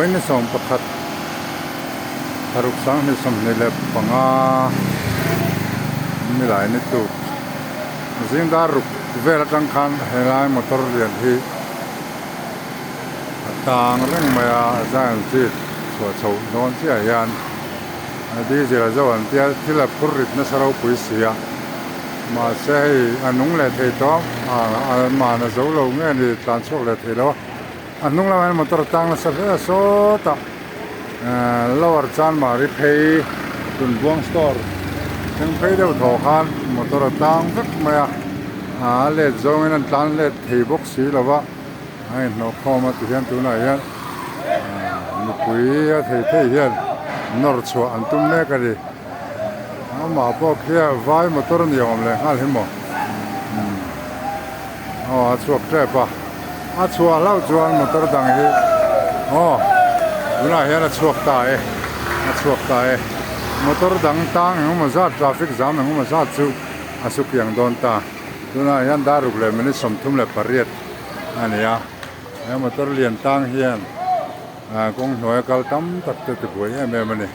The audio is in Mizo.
Vawiin 11 tharuk sanghnih 25 nilai ni tuk zing dar ruk vel atang khan helai motor lian hi a tang reng mai a Zion street chhuah chhoh dawn chiah hian diesel a zo an tia thil a phur rit nasa ropui si a mahse hei a nung leh thei tawh a mahna zo lo nge ni tlan chhuak leh thei lo a. A hnung lamah hian motor a tang nasa hle a sawtah ehh lower chanmari phei tunbuang store thleng phei deuh thaw khan motor a tang vek mai a a let zawngin an tlan let thei bawk si lo va a inhnawh khawm a tihian tunah hian ehh mipui a thei thei hian nawr chhuah an tum mek a ni amah pawh khi a vai motor a ni awm leh nghal hi maw umm aw a chhuak tep a. A chhuah hlauh chuan motor dang hi aw tunah hian a chhuak ta e a chhuak ta e motor dang tang engemaw zat traffic jam engemaw zat chu a su kiang dawn ta tunah hian dar ruk leh minute 38 a ni a he motor lian tang hian ah kawng hnuaia kal tam tak te tibuai em em a ni.